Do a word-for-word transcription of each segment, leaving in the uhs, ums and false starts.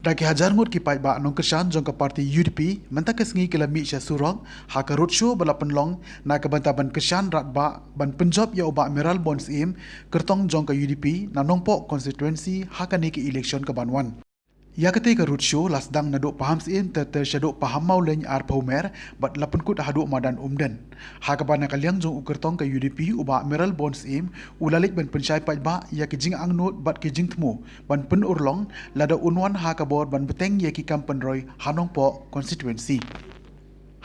Da ki hajar ngut ki paidbah nongkyrshan jong ka party U D P mynta ka sngi ki la mih sha surok ha ka roadshow ba la pynlong na ka bynta ban kyrshan radbah ban pynjop ïa u Bah Mayralborn Syiem, kyrtong jong ka U D P na Nongpoh constituency ha kane ka election ka ban wan. Ïa katei ka roadshow la sdang naduh Pahamsyiem ter ter shaduh Pahammawlein arphew mer bad la pynkut haduh madan Umden. Ha kaba na ka liang jong u kyrtong ka U D P u Bah Mayralborn Syiem u la leit ban pynshai paidbah ïa ki jingangnud bad ki jingthmu ban pynurlong lada un wan ha ka bor ban bteng ïa ki kam pynroi ha Nongpoh constituency.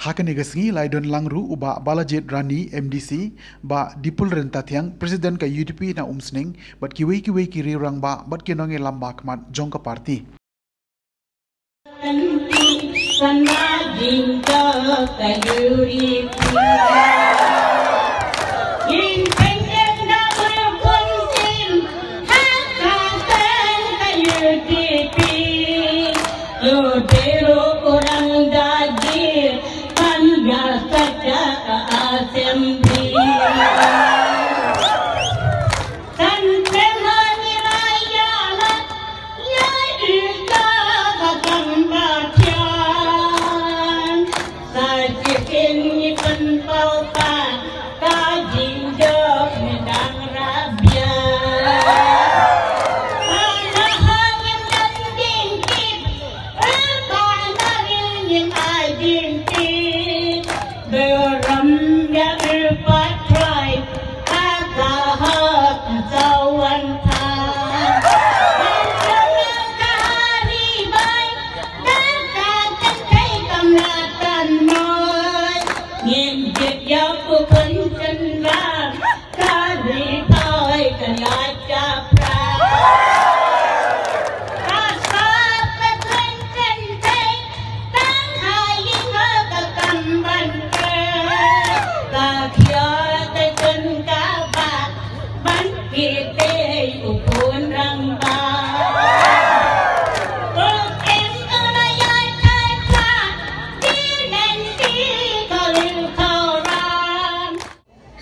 Ha kane ka sngi la ïadon lang ruh u Bah Balajied Rani M D C, Bah Dipul Ryntathiang President ka U D P na Umsning bad kiwei kiwei ki riew rangbah bad ki nongïalam ba khmat jong ka party.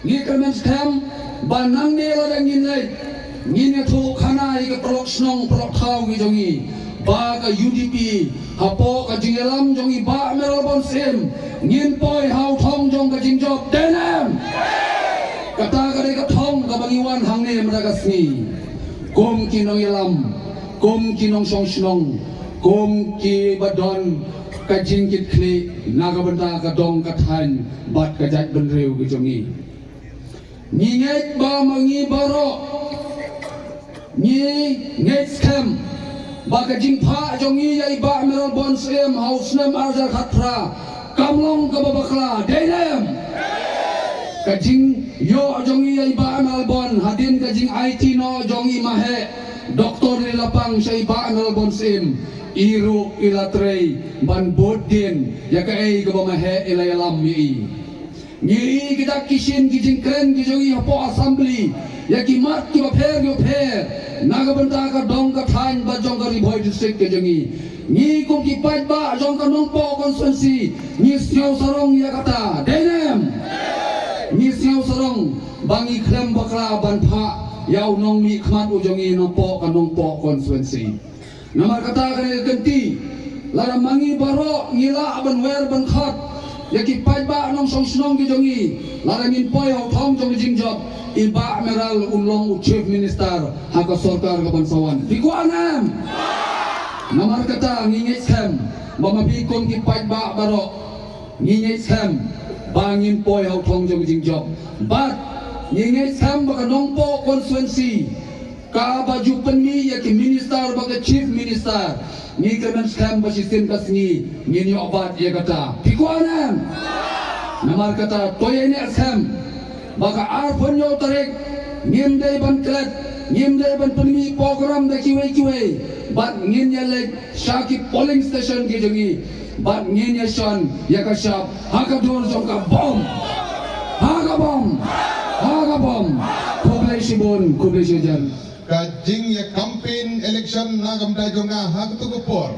Ngi kyrmen skhem ba nangne lada ngin leit, ngin ïathuh khana ïa ka paralok shnong paralok thaw ngi jong ngi ba ka U D P hapoh ka jingïalam jong i Bah Mayralborn Syiem ngin poi ha u thong jong ka jingjop, dei ne em? Kata ka dei ka thong kaba ngi wan hangne mynta ka sngi kum ki nongïalam, kum ki nongshong shnong, kum kiba don ka jingkitkhlieh na ka bynta ka dong ka thaiñ bad ka jaitbynriew ka jong ngi. Ngi ngeit ba ma ngi baroh ngi ngeit skhem ba ka jingphah jong ngi ïa i Bah Mayralborn Syiem ha u snem ar hajar khatphra kam long kaba bakla, dei ne em? Ka jingïoh jong ngi ïa i Bah Mayralborn hadien ka jingaiti noh jong i maheh Doktor Didi Lapang sha i Bah Mayralborn Syiem, i ruh i la trei ban bud dien ïa kaei kaba maheh i la ïalam ïa i. Ngi i ki dak ki shin ki jingkren ki jong i hapoh Assembly ïa ki mat kiba pher kiba pher na ka bynta ka dong ka thaiñ bad jong ka Ri Bhoi District ka jong i. Ngi kum ki paidbah jong ka Nongpoh constituency ngi sngew sarong ïa kata, dei ne em? Ngi sngew sarong ba ngi khlem bakla ban phah ïa u nongmihkhmat u jong i napoh ka Nongpoh constituency. Namar kata ka dei ka kynti, lada ma ngi baroh ngi lah ban wer ban khot ïa ki paidbah nongshong shnong ki jong ngi, lada ngin poi ha u thong jong ka jingjop, i Bah Mayral un long u Chief Minister ha ka sorkar ka ban sa wan. Phi kwah ne em? Namar kata ngi ngeit skhem ba ma phi kum ki paidbah baroh ngi ngeit skhem ba ngin poi ha u thong jong ka jingjop. Bad ngi ngeit skhem ba ka Nongpoh constituency kaba ju pynmih ïa ki minister bad ka Chief Minister, ngi kyrmen skhem ba shisien ka sngi ngin ïoh bat ïa kata. Phi kwah ne em? Namar kata to ïaineh skhem ba ka arphew hynñiew tarik ngim dei ban klet, ngim dei ban pynmih program da kiwei kiwei, bad ngin ïaleit sha ki polling station ki jong ngi bad ngin ïashon ïa ka shap ha ka dur jong ka bom. Ha ka bom. Ha ka bom. Khublei shibun, khublei shihajar. Ka jingïa campaign election na ka bynta jong nga ha katu ka por,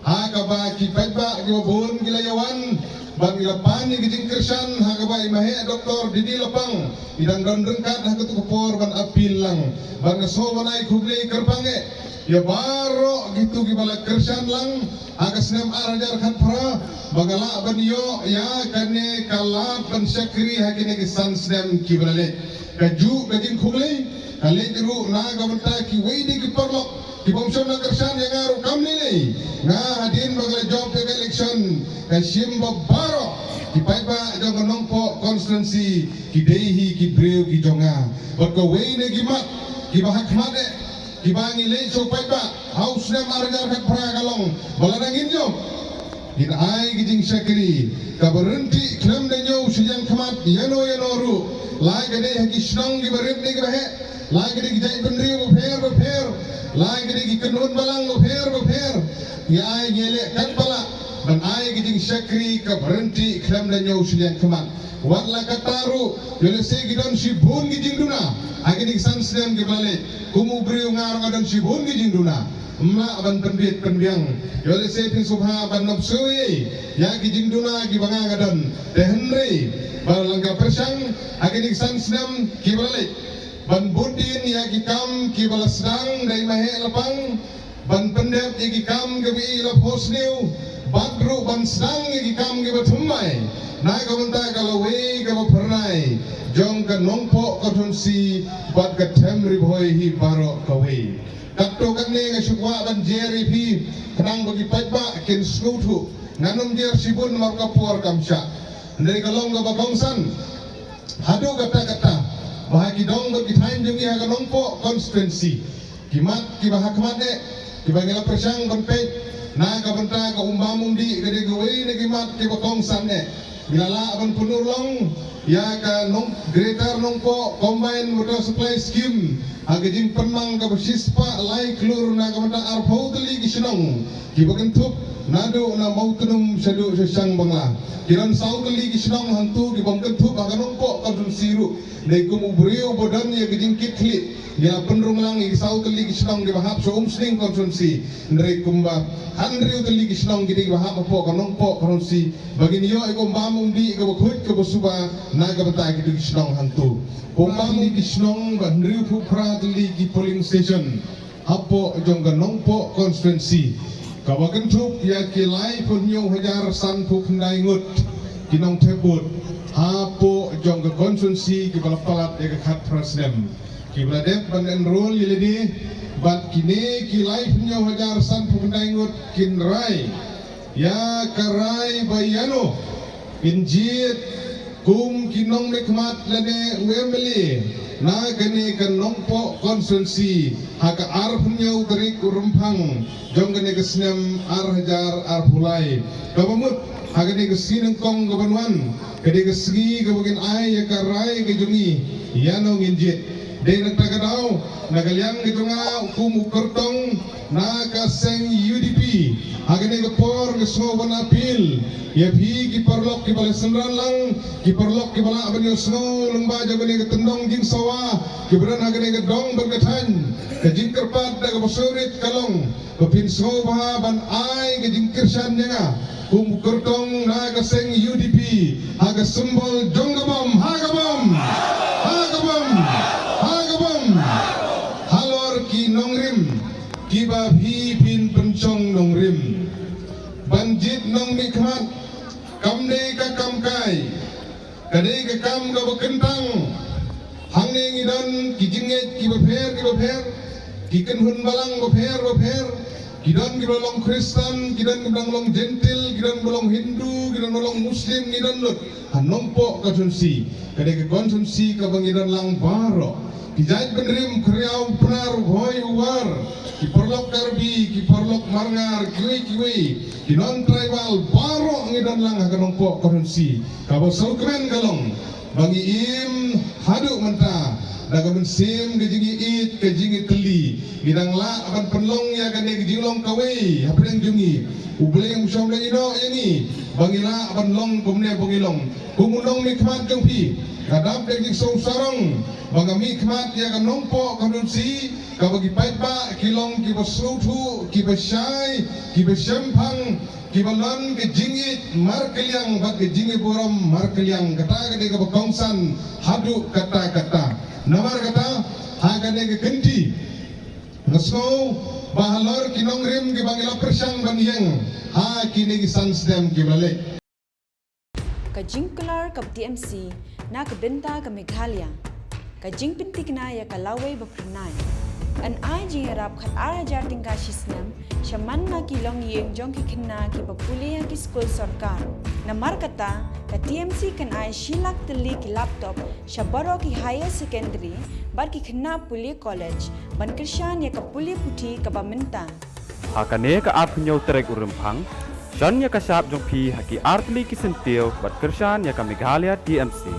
ha kaba ki paidbah kiba bun ki la ïawan ban ïa pan ïa ka jingkyrshan, ha kaba i maheh Doktor Didi Lapang i dang don ryngkat ha katu ka por ban appeal lang. Bad nga sngewbha ban ai khublei kyrpang eh Ïa baroh kito kiba la kyrshan lang ha ka snem ar hajar khatphra, ba nga lah ban ïoh ïa kane ka lad ban shakri ha kine ki san snem kiba la leit. Kajuh ka jingkhublei ka leit ruh na ka bynta kiwei de ki paralok ki bym shym la kyrshan ïa nga ruh kam lei lei. Nga hadien ba nga la jop ïa ka election nga shim ba baroh ki paidbah jong ka Nongpoh constituency ki dei hi ki briew ki jong nga. Bad kawei na ki mat kiba ha khmat eh, kiba ngi leit sha u paidbah ha u snem ar hajar khatphra ka long ba lada ngin jop, ngin ai ki jingshakri kaba ryntih khlem da ñiew shiliang khmat ïano ïano ruh. La ka dei ha ki shnong kiba rit ne kiba heh, la ka dei ki jaitbynriew bapher bapher, la ka dei ki kynhun balang bapher bapher, ngi ai ngi leh katba lah ban ai ki jingshakri kaba ryntih khlem da ñiew shiliang khmat. Wat la katta ruh, ïoh lehse ki don shibun ki jingduna ha kine ki san snem kiba la leit. Kum u briew nga ruh nga don shibun ki jingduna. Ym lah ban pynbit pynbiang. Ïoh lehse phin sngewbha ban nop shuh ïa ki jingduna kiba nga nga don. Te hynrei ba la nga pyrshang ha kine ki san snem kiba la leit, ban bud dien ïa ki kam kiba la sdang da i Maheh Lapang, ban pyndep ïa ki kam kiba i la phew snem, bad ruh ban sdang ïa ki kam kiba thymmai na ka bynta ka lawei kaba phyrnai jong ka Nongpoh constituency bad ka Them Ri Bhoi hi baroh kawei. Katto katne nga shu kwah ban jer ïa phi khnang ba ki paidbah kin sngewthuh. Ngan ym jer shibun namar ka por kam shah. Hynrei ka long kaba kongsan haduh katta katta ba ha ki dong bad ki thaiñ jong ngi ha ka Nongpoh constituency, ki mat kiba ha khmat eh kiba ngi la pyrshang ban peit na ka bynta ka um bam um dih ka dei kawei na ki mat kiba kongsan eh. Ngi la lah ban pynurlong ïa ka Nong Greater Nongpoh Combined Water Supply Scheme ha ka jingpynmang kaba shispah lai klur na ka bynta arphew tylli ki shnong kiba kynthup naduh na Mawtnum shaduh sha Shangbangla. Ki don saw tylli ki shnong hangto ki bym kynthup ha ka Nongpoh constituency ruh. Dei kum u briew ba don ïa ka jingkitkhlieh, ngi la pynrung lang ïa ki saw tylli ki shnong kiba hap sha Umsning constituency. Hynrei kumba hynriew tylli ki shnong ki dei kiba hap hapoh ka Nongpoh constituency ba ngin ïoh ïa ka um bam um dih kaba khuid kaba suba na ka bynta kito ki shnong hangto. Ka um bam tylli ki shnong bad hynriewphew phra tylli ki polling station hapoh jong ka Nongpoh constituency, kaba kynthup ïa ki laiphew hynñiew hajar sanphew khyndai ngut ki nongthep vote hapoh jong ka constituency kiba la palat ïa ka khatphra snem, kiba la dep ban enrol ïa lade. Bad kine ki laiphew hynñiew hajar sanphew khyndai ngut kin rai ïa ka rai ba ïano kin jied kum ki nongmihkhmat lane u M L A na kane ka Nongpoh constituency ha ka arphew hynñiew tarik u Rymphang jong kane ka snem ar hajar arphew lai. Kaba mut ha kane ka sngi nyngkong kaban wan ka dei ka sngi kaba ngin ai ïa ka rai ka jong ngi ïano ngin jied. Dei na kata ka daw na ka liang ka jong nga kum u kyrtong na ka seng U D P ha kane ka por nga sngew ban appeal ïa phi ki paralok kiba la synran lang, ki paralok kiba lah ban ïohsngew lyngba jong kane ka tyndong jingsawa, kiba don ha kane ka dong bad ka thaiñ, ka jingkyrpad da kaba sngewrit ka long ba phin sngewbha ban ai ka jingkyrshan ïa nga kum u kyrtong na ka seng U D P ha ka symbol jong ka bom. Ha ka bom, ha ka bom, ha ka bom. Halor ki nongrim kiba phi phin pynshong nongrim ban jied nongmihkhmat kam dei ka kam kai, ka dei ka kam kaba kyntang. Hangne ngi don ki jingngeit kiba pher kiba pher, ki kynhun balang bapher bapher, ki don kiba long Khristan, ki don kiba long Jentil, ki don kiba long Hindu, ki don kiba long Muslim, ngi don lut ha Nongpoh constituency. Ka dei ka constituency kaba ngi don lang baroh, ki jaitbynriew, Khriaw, Pnar, Bhoi, War, ki paralok Karbi, ki paralok Marngar, kiwei kiwei ki non-tribal baroh ngi don lang ha ka Nongpoh constituency. Kaba sngewkmen ka long ba ngi im haduh mynta da ka mynsiem ka jingïeit ka jingïatylli. Ngi dang lah ban pynlong ïa kane ka jinglong kawei hapdeng jong ngi. U Blei um shym la ïehnoh ïa ngi ba ngi lah ban long kumne ba ngi long. Kum u nongmihkhmat jong phi, nga dap da ka jingsngewsarong ba nga mihkhmat ïa ka Nongpoh constituency kaba ki paidbah ki long kiba sngewthuh, kiba shai, kiba shemphang, kiba long ka jingïeit markylliang bad ka jingïaburom markylliang. Kata ka dei kaba kongsan haduh katta katta. Namar kata ha kane ka kynti nga sngew Ba halor ki nongrim kiba ngi la pyrshang ban ïeng ha kine ki san snem kiba la leit. Ka jingkular ka T M C na ka bynta ka Meghalaya. Ka jingpynthikna ïa ka lawei ba phyrnai. Yn ai jingïarap khatar hajar tyngka shi snem sha man la ki longïing jong ki khynnah kiba pule ha ki skul sorkar. Namar kata, ka T M C kan ai shi lak tylli ki laptop sha baroh ki higher secondary bad ki khynnah pule college ban kyrshan ïa ka pule puthi kaba mynta. Ha kane ka arphew tarik u Rymphang, shon ïa ka shap jong phi ha ki artylli ki syntiew bad kyrshan ïa ka Meghalaya T M C.